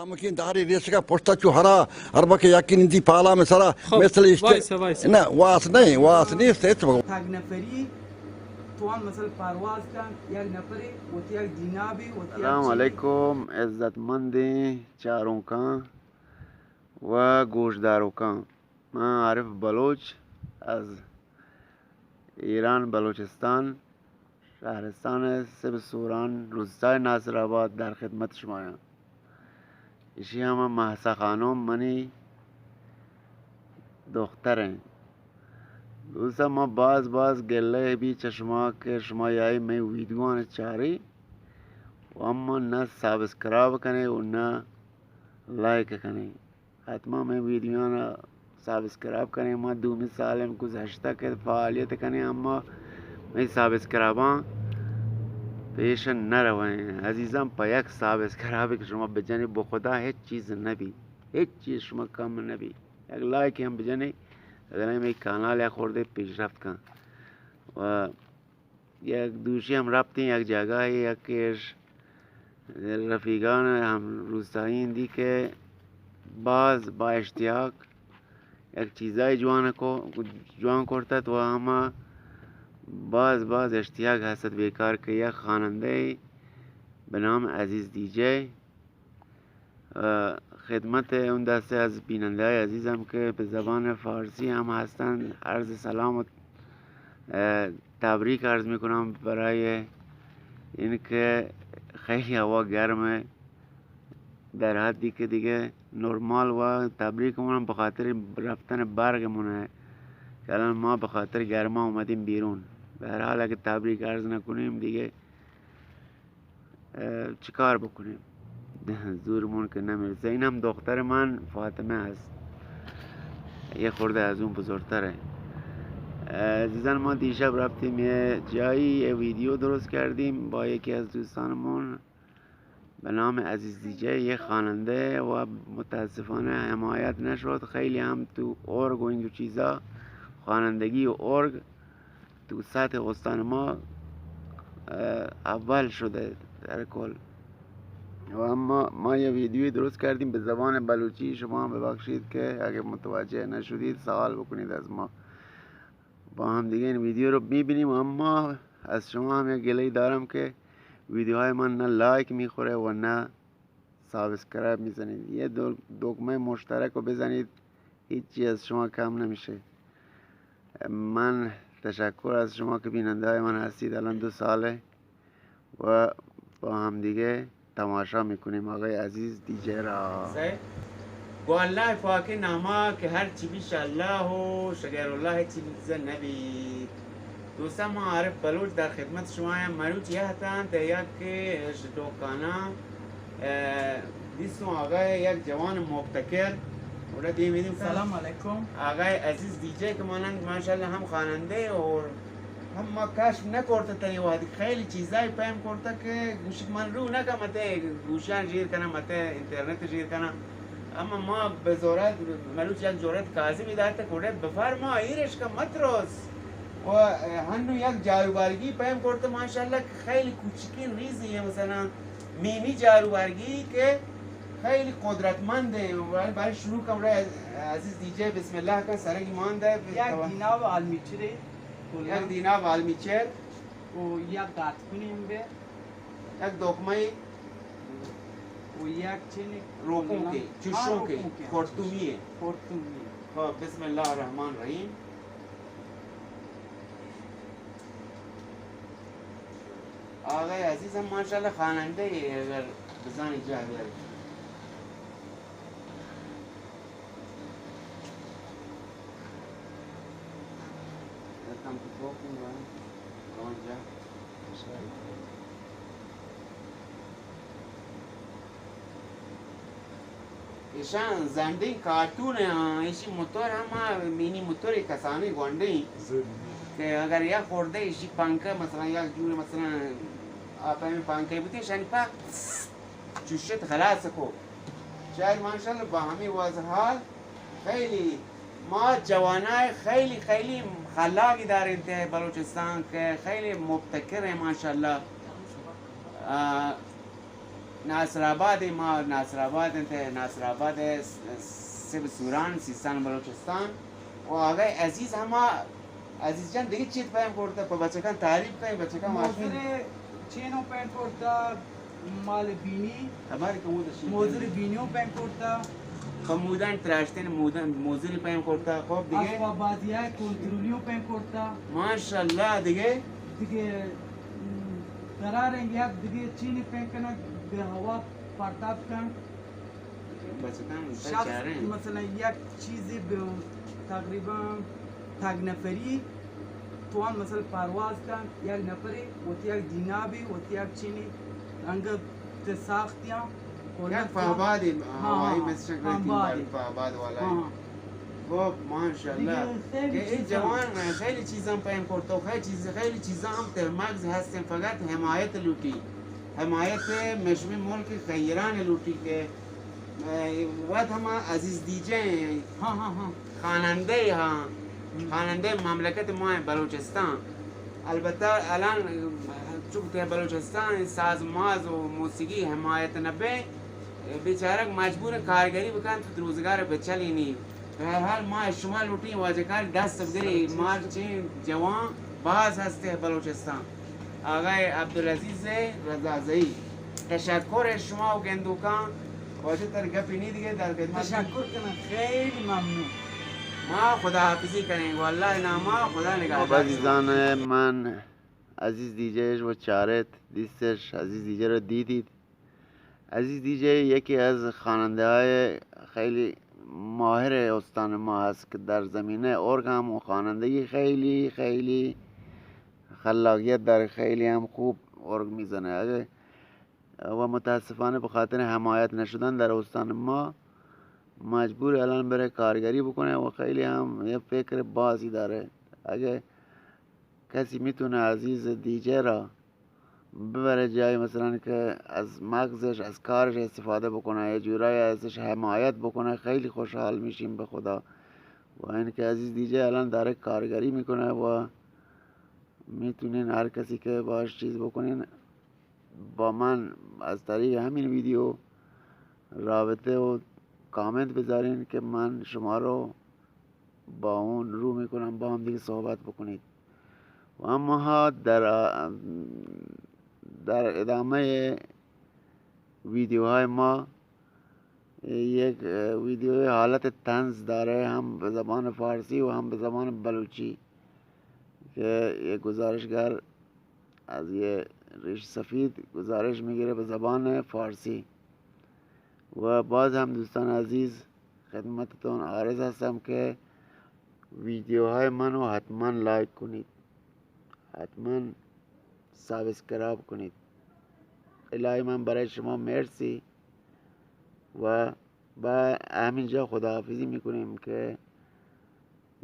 آمکیں دارے ریسگا پشتا چو ہرا، ہر بکے یکی نندی پالا میں سرا، خب، مثل اشتے۔ وایسا، وایسا۔ نہ، واس نہیں، واس نہیں، است، است۔ تگ نفری توان مثل پرواز کن، یک نفرے وتی یک جنابی، وتی یک السلام چیزے۔ علیکم، عزت مندیں چاروکاں و گوشداروکاں۔ من عارف بلوچ از ایران بلوچستان، شہرستان سب سوران، روستای ناصر آباد در خدمت شمایاں۔ ایشی ہم مہسا خانم منی دختر ہیں۔ دوستاں، ما باز باز گلہ بی چہ شما کہ شما یائی مئے ویڈیوان چاری و اما نہ سبسکرائب کنے و نہ لائک کنے۔ حتما مئے ویڈیوان سبسکرائب کنے۔ ما دومی سال ہم گزشتہ کہ فعالیت کنے، اما مئے سبسکرائبان پیش نہ رویں۔ عزیزان، پہ یک سبسکرائب کہ شما بجنے، بخدا ہچ چیز نبی، ہچ چیز شما کم نبی۔ یک لائک ہم بجنے، اگر ہمیں کانال یا خوردے پیشرفت کن۔ و یک دوشی ہم رپتیں یک جاگاہے، یکے اش رفیقان ہم روستائیں دی کہ باز با اشتیاق یک چیزای جوان کو، جوان کرتت و ہما باز باز اشتیاق ہست بیکار کہ یک خوانندہ بہ نام عزیز دیجے اه، خدمت اون دسته از بیننده‌های عزیزم که به زبان فارسی هم هستند، عرض سلام و، اه، تبریک عرض می‌کنم برای اینکه خیلی هوا گرمه، در حدی که دیگه نرمال و تبریک مونم به خاطر رفتن برق مونه که الان ما به خاطر گرما اومدیم بیرون. به هر حال اگه تبریک عرض نکنیم دیگه اه، چیکار بکنیم؟ زورمون که نمیرسه. این هم دختر من فاطمه است، یه خورده از اون بزرگتره. اه، عزیزان، ما دیشب رفتیم یه جایی، یه ویدیو درست کردیم با یکی از دوستانمون به نام عزیز دیجی، یه خواننده، و متاسفانه حمایت نشد. خیلی هم تو ارگ و اینجور چیزا، خوانندگی و ارگ تو سطح استان ما، اه، اول شده در کل. و اما ما یه ویدیویی درست کردیم به زبان بلوچی، شما هم ببخشید که اگه متوجه نشدید سوال بکنید از ما. با هم دیگه این ویدیو رو می‌بینیم، اما از شما هم یک گله‌ای دارم که ویدیوهای من نه لایک می‌خوره و نه سابسکرایب می‌زنید، یه دو-، دکمه مشترک رو بزنید، هیچی از شما کم نمیشه. من تشکر از شما که بیننده های من هستید، الان دو ساله و با هم دیگه تماشا می‌کنیم آقای عزیز دیجه را. گو اللہ پاک ناما کہ ہر چی بی شہ اللہ و شہ غیر اللہ ہچ چیز نبی. دوستان، ما عارف بلوچ در خدمت شما ہیں. مروچی ہتاں تہ یک اش ڈوکانا، اه، دیستوں آقای یک جوان مبتکر، اوڑا دیمی دیستاں. سلام علیکم. آقای عزیز دیجے کہ مانند ماشاءاللہ ہم خوانندے اور ہم ما کشف نہ کرتہ تئی وہدی خیلی چیزای پیم کرتہ کہ گوشی من رو نہ کن متے گوشان شیر کناں، متے انٹرنیٹ شیر کناں. اما ما بہ زورت مروچ یک زورت کاظمی داتہ، گڑے بفرما، ایرش کن، مترس. و ہنو یک جاروبارگی پیم کرتہ ماشاءاللہ کہ خیلی کوچکین ریزی ہے، مثلاً مینی جاروبارگی کہ خیلی قدرتمند ہے. ولی برای شروع کن، برای عزیز دیجے بسم اللہ کن، سرگی مان دے. یک دینا و آلمیچرے. یک دینا و آلمیچر. و یک گات کنیم بے. یک دکمه. و یک چنی روپون که، چوشون که، خورتومی. خورتومی. خب، بسم الله الرحمن الرحیم. آقای عزیز هم ماشاءالله خواننده ای، اگر بزنی جا بیاری. ایشان زنڈیں کارٹون ہیں، ہاں، ایشی موتور ہم، ہاں، مینی موتور کسانی گونڈیں کہ اگر یک خورده ایشی پنکه مثلاً یک جور مثلاً آپ ہمیں پنکه بوتی، ایشانی پا چوشت خلاص کو. شاید ماشاءالله با همین وضع حال خیلی ما جوانای خیلی، خیلی خلاقی داریم تہ بلوچستان که خیلی مبتکر ہیں ماشاءالله. اه، ناصر آباد، ما ناصر آباد انت، ناصر آباد س-، سب سوران، سیستان بلوچستان۔ و آقای عزیز ہما، عزیز جان دگہ چیت پیم کرتا، پہ بچکان تعریف کن، بچکان موزر چینو پیم کرتا، مال بینی، ہماری کمود موزر بینیو پیم کرتا۔ کمودان تراشتن، مودان موزری پیم کرتا، خب دگہ؟ اسباب بازی ء کنترولیو پیم کرتا۔ ماشاءاللہ، دگہ؟ دگہ، م، قرار انت یک دگہ چینی پیم کنگ، بہ ہوا پرتاب کن۔ بچکان شخص چاریں۔ مثلاً یک چیزی بہ تقریباً تگ نفری توان مثلاً پرواز کن، یک نفری وتی یک دینابی، وتی یک چینی رنگ تے ساختیاں، یک پہبادی، ہاں، ہوائی مسٹر گریٹنگ پہباد۔ پہباد والا ہے۔ ہاں۔ خب، ماشاءاللہ۔ دیگه خیلی کہ این چیزاں۔ جوان خیلی چیزاں پیم کرتا، خیلی چیز، خیلی چیزاں ہم تہ مغز ہستیں، فقط حمایت لوٹی۔ حمایت مشمی ملک خیران لوٹی کہ، اه، وقت ہما عزیز دیجہ ہیں۔ ہاں، ہاں، ہاں۔ خوانندہ ہاں، خوانندہ مملکت ما ہیں بلوچستان۔ البتہ الان چونکہ بلوچستان ساز ماز و موسیقی حمایت نبے، بیچارگ مجبور کارگری بکن تو روزگار بچلینی۔ بہرحال ما شما لوٹیں واجہ کار دست بگری، مارچیں جوان باز ہستے بلوچستان۔ آقای عبدالعزیز رضازئی، تشکر شما و گندوکان۔ واجہ تر گپی نی دیگہ در خدمت۔ تشکر کنم، خیلی ممنون۔ ما خداحافظی کنیں، واللہ ناما خدا نگہدار۔ عزیزان من، عزیز دیجہ اش و چارت، دیستش، عزیز دیجہ را دیدید۔ عزیز دیجہ یکی از خواننده‌های خیلی ماهر استان ما هست که در زمینهٔ ارگ هم و خوانندگی خیلی، خیلی خلاقیت داره، خیلی هم خوب ارگ می‌زنه. اگه و متاسفانه به خاطر حمایت نشدن در استان ما مجبور الان بره کارگری بکنه و خیلی هم یه فکر بازی داره. اگه کسی می‌تونه عزیز دیجه را ببره جایی، مثلاً که از مغزش، از کارش استفاده بکنه، یه جورایی ازش حمایت بکنه، خیلی خوشحال می‌شیم به خدا. و اینکه عزیز دیجه الان داره کارگری می‌کنه و می‌تونین هر کسی که باش چیز بکنین، با من از طریق همین ویدیو رابطه و کامنت بذارین که من شما رو با اون رو می‌کنم، با هم دیگه صحبت بکنید. و اما در، در ادامهٔ ویدیوهای ما یک ویدیوی حالت طنز داره، هم به زبان فارسی و هم به زبان بلوچی، که یک گزارشگر از یه ریش سفید گزارش می‌گیره به زبان فارسی. و باز هم دوستان عزیز، خدمتتون عارض هستم که ویدیوهای منو حتماً لایک کنید، حتماً سابسکرایب کنید. الهی من برای شما مرسی و با همینجا خداحافظی می‌کنیم که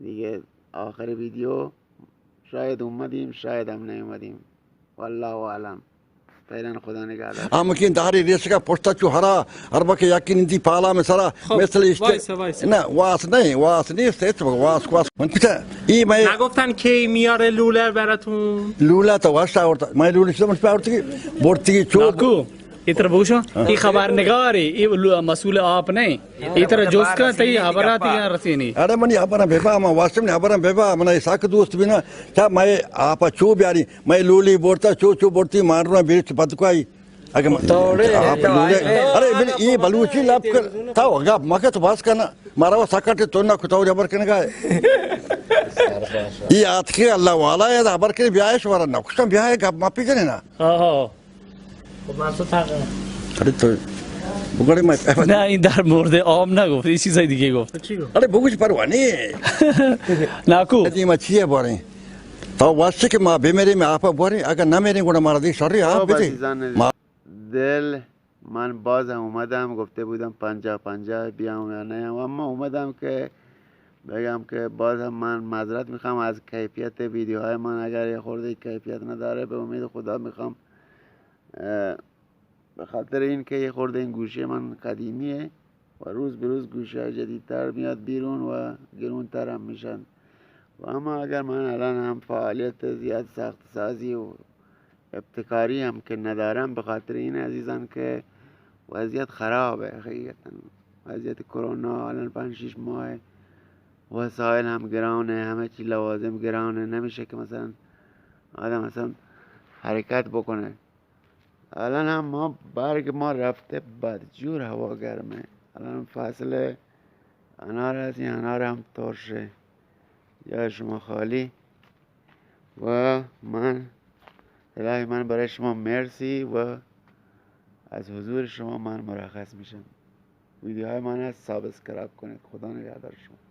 دیگه آخر ویدیو شاید اومدیم، شاید هم نیومدیم. والله اعلم. فعلاً خدا نگهدار. آمکین داری ریسکا پشتا چو هرا، هر بکه یکی نندی پالا می سرا، خب، مثل اشته. وایسا، وایسا. نه، واس نه، واس نیست، هیچ واس، واس. من پیتا، ای می نگفتن کی میاره لوله براتون؟ لوله تو واسه آورتا. می لوله شده من پی آورتی، برتی چو. ناکو. ای ترا بگوشاں، ای خبرنگارے، ای لو-، مسئول آپ نہ ایں۔ ای ترا جست کن، تئی خبرات ای رسینی۔ اڑے منی خبراں ببا، من واسم نی خبراں ببا، من ای ساک دوست بینا، چا مئے آپا چو بیاری، مئے لولی بورتا، چو چو بورتی، مانرو بیرت بدکائی۔ اگه من توڑے، آپ لولے، اڑے بل ای بلوچی لب کر، تا گپ مکت بس کنا، مارا سکٹ تو نہ کتاو جبر کنگا۔ ای آتکی اللہ والا ہے، خبر کر بیایش ورا نہ کشتم بیای گپ ما پیجنے نا۔ ہاں، ہاں۔ خب، من تو تاقه. آره تو بگوڑی مای. نه، این در مورد عام نگفت، این چیزای دیگه گفت. چی گفت؟ آره بگوش پروانی. ناکو. ادی ما چیه بارین؟ تا واسه که ما بمیریم، آپا بارین، اگر نمیریم، گوڑا مارا دی شری آپ بده. عزیزان ما دل، من باز هم اومدم، گفته بودم پنجاه پنجاه بیام یا نیام، اما اومدم که بگم که باز هم من معذرت می‌خوام از کیفیت ویدیوهای من، اگر یه خورده کیفیت نداره، به امید خدا می‌خوام، اه، به خاطر این که یه خورده این گوشی من قدیمیه و روز به روز گوشی‌های جدیدتر میاد بیرون و گرونتر هم می‌شن. و اما اگر من الان هم فعالیت زیاد ساخت سازی و ابتکاری هم که ندارم، به خاطر این عزیزان که وضعیت خرابه حقیقتاً. وضعیت کرونا الان پنج شش ماه، وسایل هم گرانه، همه چی لوازم گرانه، نمیشه که مثلاً آدم مثلاً حرکت بکنه. الان هم ما برگ ما رفته، بدجور هوا گرمه. الان فصل انار هست، این انار هم ترشه. جای شما خالی. و من، الهی من برای شما مرسی و از حضور شما من مرخص می‌شم. ویدیوهای من را سابسکرایب کنید. خدا نگهدار شما.